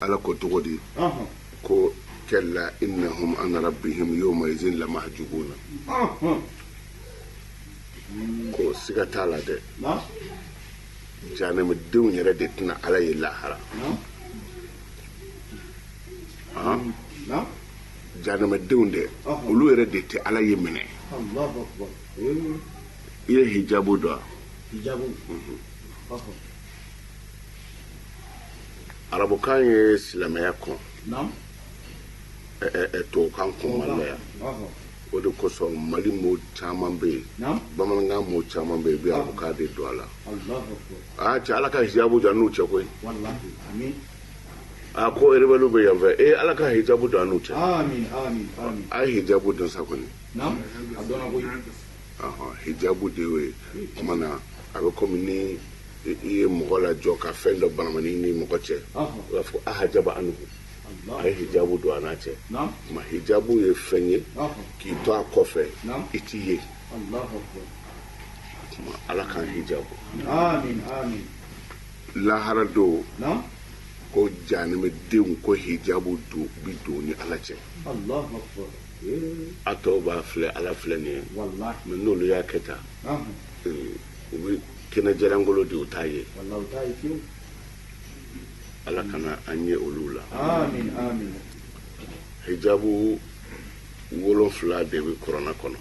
Ala ko cogo di? Ko kalla innahum an rabbihim yawma izin lamahjubuna. Ko siga t'a la dɛ, jahanamadenw yɛrɛ de tɛna Ala ye lahara. Jahanamadenw dɛ, olu yɛrɛ de tɛ Ala ye minɛ. I ye hijabu dɔn wa? Arabukan ye silamɛya kɔn, tubabukan kɔn Mali la yan. O de kosɔn Mali mot caman bɛ yen, bamanankan mot caman bɛ yen, i bɛ arabukan de don a la. Aa cɛ, Ala ka hijabu don an n'u cɛ koyi. A ko rebelle bɛ yan fɛ, ee Ala ka hijabu don an n'u cɛ. A ye hijabu dɔn sa kɔni. Hijabu de y'o ye. Tuma na a bɛ komi ni i ye mɔgɔ lajɔ ka fɛn dɔ banamani ni mɔgɔ cɛ, u b'a fɔ ahajaba anhu, a ye hijabu don a n'a cɛ. Tuma hijabu ye fɛn ye k'i to a kɔfɛ, i t'i ye. Tuma Ala k'an hijabu. Lahara don, ko jahanamadenw ko hijabu don bi don ni Ala cɛ. A tɔw b'a filɛ, Ala filɛ nin ye, mais n'olu y'a kɛ tan, u bɛ kɛnɛjɛlankolo de, u t'a ye. Ala kana an ye olu la. Hijabu 7 de bɛ kuranɛ kɔnɔ.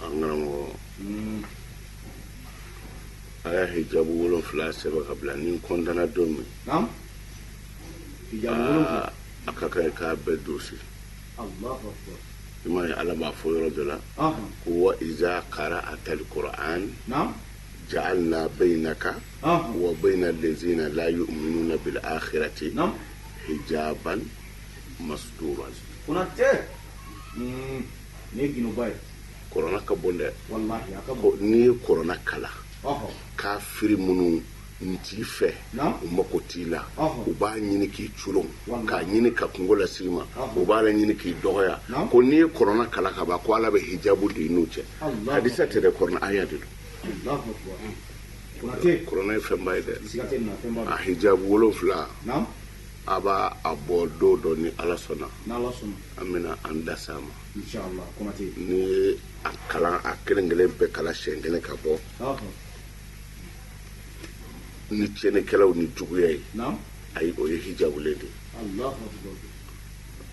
An karamɔgɔ, a y'a hijabu 7 sɛbɛn ka bila. Ni n kɔntana don min, a ka kan k'a bɛɛ dosi. I m'a ye, Ala b'a fɔ yɔrɔ dɔ la ko wa iza qara'ata al-Qur'an ja'alna baynaka wa bayna allazina la yu'minuna bil akhirati hijaban masturan. Konate, nin ye gindoba ye. Kɔrɔna ka bon dɛ. Ko n'i ye kɔrɔna kalan, kafiri minnu n t'i fɛ, u mako t'i la, u b'a ɲini k'i culon, k'a ɲini ka kungo lase i ma, u b'a la ɲini k'i dɔgɔya, ko n'i ye kɔrɔna kalan ka ban, ko Ala bɛ hijabu don i n'u cɛ. Hadisa tɛ dɛ, kɔrɔna aya de don. Kɔrɔna ye fɛnba ye dɛ. A hijabu 7, a b'a a bɔ don dɔ ni Ala sɔnna, an bɛna an da s'a ma. N'i ye a kalan, a kelen kelen bɛɛ kalan siɲɛ kelen ka bɔ ni tiɲɛnikɛlaw ni juguya ye, ayi, o ye hijabulen de ye.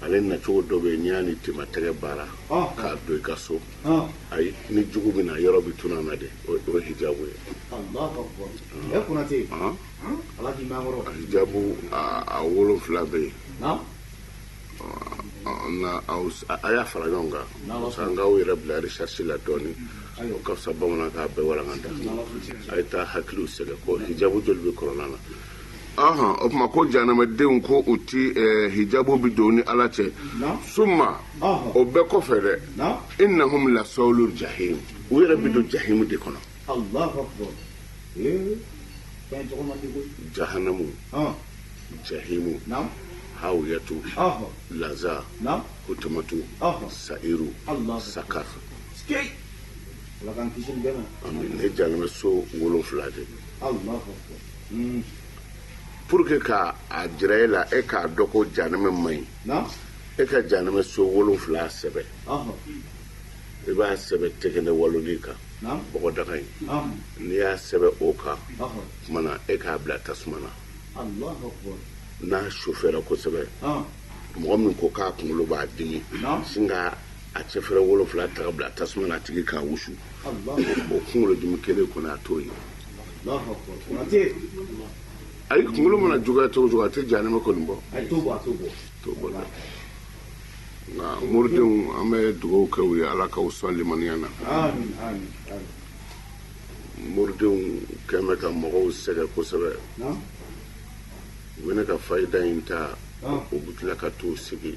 Ale nacogo dɔ bɛ yen, n'i y'a ni tematɛgɛ baara k'a don i ka so, ayi, ni jugu bɛ na, yɔrɔ bɛ tunun a na de. O ye hijabu ye. Hijabu a 7 bɛ yen. Na a y'a fara ɲɔgɔn kan, an k'aw yɛrɛ bila recherche la dɔɔni, o ka fisa bamanankan bɛɛ walankata. A ye taa hakiliw sɛgɛn ko hijabu joli bɛ kɔrɔna na. Ɔhɔn, o tuma ko jahanamadenw ko u ti hijabu bi don ni Ala cɛ. Summa, o bɛɛ kɔfɛ dɛ, innahum lasolul jahim, u yɛrɛ bi don jahimu de kɔnɔ. Jahanamu, jahimu, hawiyatu, laza, hutamatu, sa'iru, sakar. Amin. Ne jahanama so 7 de pour que ka a jira e la, e k'a dɔn ko jahanama man ɲi. E ka jahanama so 7 sɛbɛn, i b'a sɛbɛn tɛgɛnɛ waloli kan, bɔgɔdaga in. N'i y'a sɛbɛn o kan, tuma na e k'a bila tasuma na, n'a sofɛra kosɛbɛ, mɔgɔ min ko k'a kunkolo b'a dimi, sin ka a cɛfɛrɛ 7 ta ka bila tasuma na, a tigi k'a wusu, o kunkolo dimi kelen kɔni, a t'o ye. Ayi, kunkolo mana juguya cogo cogo, a tɛ jahanama kɔni bɔ, t'o bɔ dɛ. Nka moridenw, an bɛ dugawu kɛ u ye, Ala k'aw sɔn limaniya na. Moridenw kɛn bɛ ka mɔgɔw sɛgɛn kosɛbɛ. U bɛ ne ka fayida in ta, u bɛ tila ka t'u sigi.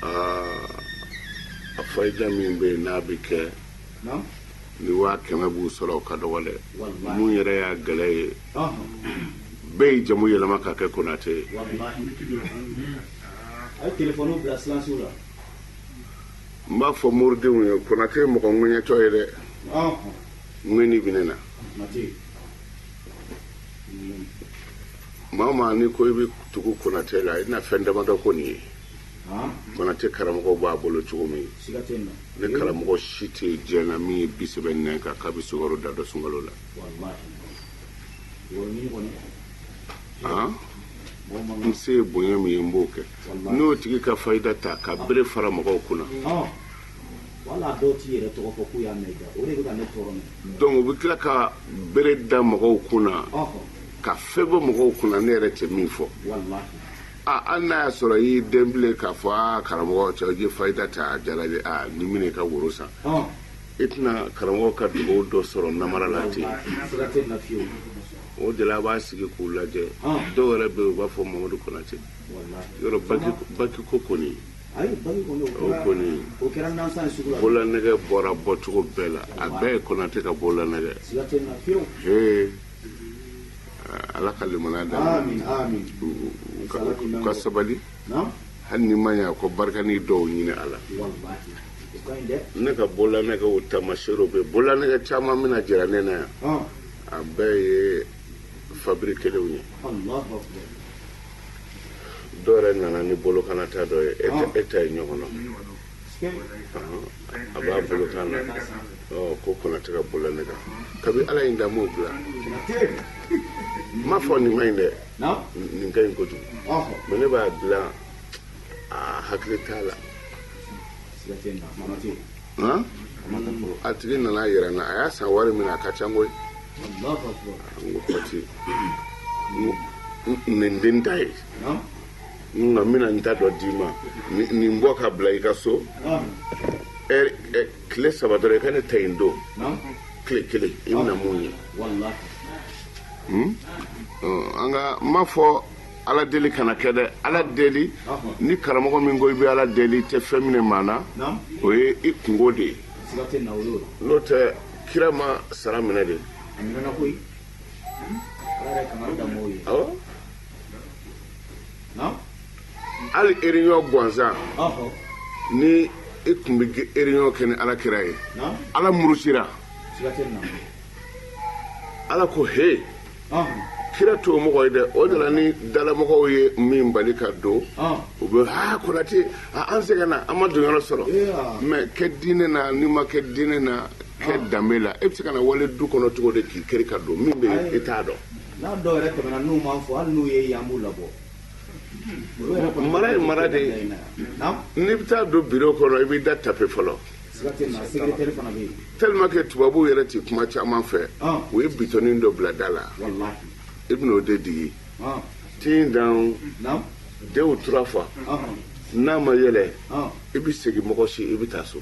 A fayida min bɛ yen n'a bɛ kɛ ni 100 000 b'u sɔrɔ, o ka dɔgɔ dɛ. Mun yɛrɛ y'a gɛlɛya ye, bɛɛ y'i jamu yɛlɛma ka kɛ Konate ye. A ye telefɔniw bila silencieux la. N b'a fɔ moridenw ye, Konate ye mɔgɔ ŋɛɲɛtɔ ye dɛ. Ŋɛni bɛ ne na. Maa o maa n'i ko i bɛ tugu Konatɛ la, i na fɛn damadɔ ko nin ye. Konatɛ karamɔgɔw b'a bolo cogo min, ne karamɔgɔ si tɛ diɲɛ na min ye bi sɛbɛn nɛn kan k'a bɛ sukaro da dɔ sunkalo la. N se ye bonya min ye, n b'o kɛ. N'o tigi ka fayida ta ka bere fara mɔgɔw kunna. Wala dɔw t'i yɛrɛ tɔgɔ fɔ k'u y'a mɛn i da, o de bɛ ka ne tɔɔrɔ mɛn. Donc u bɛ tila ka bere da mɔgɔw kunna, ka fɛn bɔ mɔgɔw kunna ne yɛrɛ tɛ min fɔ. Aa, hali n'a y'a sɔrɔ i y'i den bilen k'a fɔ aa karamɔgɔ cɛ, i ye fayida ta a diyara n ye, aa ni minɛ i ka woro san, i tɛna karamɔgɔ ka dugawu dɔ sɔrɔ namara la ten. O de la a b'a sigi k'u lajɛ. Dɔw yɛrɛ bɛ yen, u b'a fɔ Mamadu Konatɛ yɔrɔ baki ko kɔni. O kɔni bololanɛgɛ bɔra bɔcogo bɛɛ la, a bɛɛ ye Konatɛ ka bololanɛgɛ. Ee, Ala ka limaniya d'an ma, u ka sabali. Hali ni ma ɲɛ ko barikani dɔw ɲini a la. Ne ka bololanɛgɛw taamasiyɛnw bɛ, bololanɛgɛ caman bɛna jira ne na yan, a bɛɛ ye fabriquelenw ye. Dɔw yɛrɛ nana ni bolokanata dɔ ye, e ta ye ɲɔgɔn na, a b'a bolokan na ko Konatɛ ka bololanɛgɛ. Kabi Ala ye n da, m'o bila. N m'a fɔ nin ma ɲi dɛ, nin ka ɲi kojugu, mais ne b'a dilan a hakili t'a la. A tigi nana yɛrɛ na, a y'a san wari min na, a ka ca koyi. N ko pati nin den ta ye, nka n bɛna n ta dɔ d'i ma, nin bɔ ka bila i ka so tile 3 dɔrɔn, i ka ne ta in don tile 1, i bɛna mun ye. An ka n m'a fɔ Ala deli kana kɛ dɛ. Ala deli, ni karamɔgɔ min ko i bɛ Ala deli, i tɛ fɛn minɛ maa na, o ye i kungo de ye. N'o tɛ, kira ma sara minɛ de. Awɔ, hali réunion gansan, ni i tun bɛ réunion kɛ ni Ala kira ye, Ala murusira, Ala ko he, kira t'o mɔgɔ ye dɛ. O de la ni dalamɔgɔw ye min bali ka don, u bɛ ha Konatɛ, an sɛgɛnna, an ma donyɔrɔ sɔrɔ. Mais kɛ diinɛ na, n'i ma kɛ diinɛ na, kɛ danbe la, e bɛ se ka na wale du kɔnɔ cogo di k'i kiri ka don min bɛ yen, i t'a dɔn. N'a dɔw yɛrɛ tɛmɛna n'u m'a fɔ, hali n'u ye yan, b'u labɔ. Mara ye mara de ye. N'i bɛ taa don biro kɔnɔ, i b'i da tape fɔlɔ. Tellement que tubabuw yɛrɛ ti kuma caman fɛ, u ye bitɔnin dɔ bila da la, i bɛn'o de digi tin dan deux ou trois fois, n'a ma yɛlɛ, i bɛ segin mɔgɔ si, i bɛ taa so.